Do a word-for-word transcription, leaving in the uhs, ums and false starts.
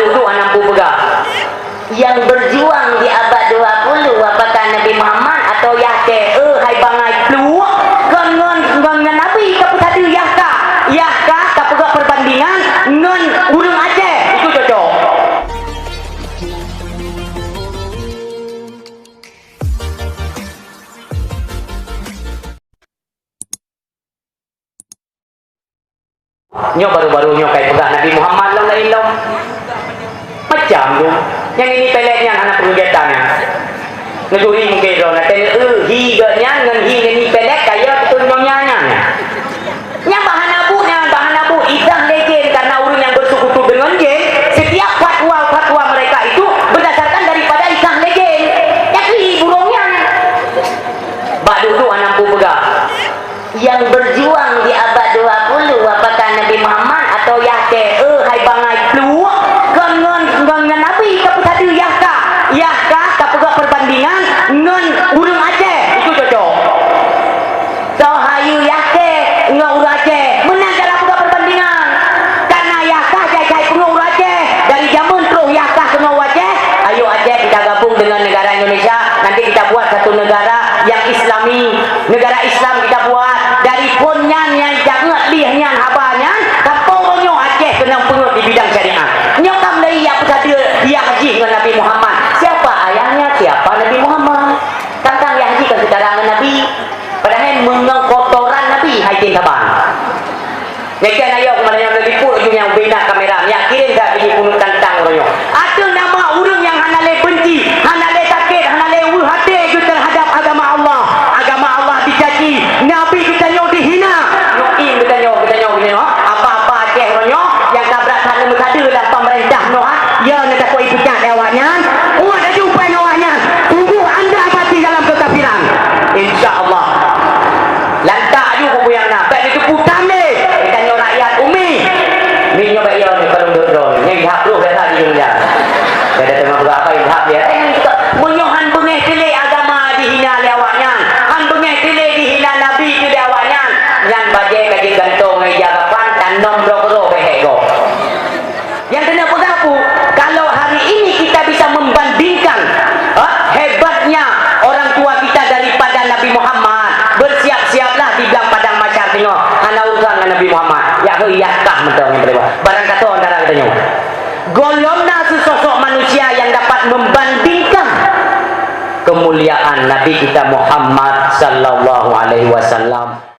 Duduk hana peugah. Nyang berjuang di abad dua puluh apakah Nabi Muhammad atau Yahya? Eh, hai bangai pluek, kon ngon, ngon, ngon Nabi ka peusadeue Yahya. Yahya ka peugah perbandingan ngon ureuëng Aceh. Itu cocok. Nyoe baru-baru nyoe kai peugah Nabi Muhammad lom laén lom. Macam tu. Nyang ini pelek nyan hana perlu jatah nyan. Neuguri mungkin droe na teuh, eh, hi geuh nyan ngon hi ngon ini pelek kaya beutôi nyonya nyan. Nyang bahana bu nyan, bahana bu idang lé jén karena ureuëng yang bersekutu dengan jén, setiap fatwa-fatwa mereka itu berdasarkan daripada idang lé jén. Jadi burung nyan. Bak duduk hana peugah. Nyang berjuang di abad dua puluh apakah Nabi Muhammad atau Yahya? Eh, hai bangai pluek, kon ngon, ngon, ngon Nabi ka peusadeue Yahya. Yahya ka peugah perbandingan ngon ureuëng Aceh. Itu cocok. Soe hayeue Yahya ngon ureuëng Aceh? Meunan cara peugah perbandingan. Karena Yahya jai-jai peungeut ureuëng Aceh. Dari zaman troh Yahya keunong ureuëng Aceh, ayo Aceh kita gabung dengan negara Indonesia. Nanti kita buat satu negara yang Islami. Negara Islam kita buat. Dari phon nyan nyang jangat lih nyan haba nyan, sampoe uroe nyoe Aceh keunong peungeut di bidang syariat. Nyoe ka mulai ya peusadeue ya haji ngon Nabi Muhammad. Siapa ayahnya? Siapa Nabi Muhammad? Tantang ya haji kan setara ngon Nabi. Padahai meunyoe kotoran Nabi hai tin saban. Nyan ayo keumalanya liput laju nyang bina kamera, nyak kirim that biji punut tantang uroe nyoe. Ateueh nama ureuëng nyang hana lé benci, hana lé sakét, hana lé weueh até jeuet terhadap agama Allah. Agama Allah dicaci, Nabi geutanyoe dihina. Nyoe in geutanyoe, geutanyoe, geutanyoe. Apa-apa Aceh uroe nyoe nyang ka brat that neumeusadeue lah pemerintah Noah, ya neutakoi ipecat lé awaknyan. Kuat laju pen awaknyan, tubuh anda mati dalam kekafiran. Insya Allah. Lantak ju buku nyang na. Bèk neuteupeue tamé. Geutanyoe rakyat umi. Mi nyoe bèk yo nyoe kalon dot droe. Nyoe ihak roh biasa di dunia. Kada teuma buka apa ihak dia. Eh, meunyoe han beungéh teuh lé agama dihina lé awaknyan. Han beungéh teuh lé dihina Nabi teuh lé awaknyan. Nyan bajèe ka jigantong ngon ija kafan, tanom droe-droe bèk hek gob. Nyang keuneuk peugah peue, kalau hari ini kita bisa membandingkan, ha, hebatnya orang tua kita daripada Nabi Muhammad, bersiap-siaplah di blang padang mahsyar singoh. Hana urusan ngon Nabi Muhammad. Ya, heu, ya kah mantong nyang paleng. Barang kata antara geutanyoe. Gohlom na seusosok manusia yang dapat membandingkan kemuliaan Nabi kita Muhammad sallallahu alaihi wasallam.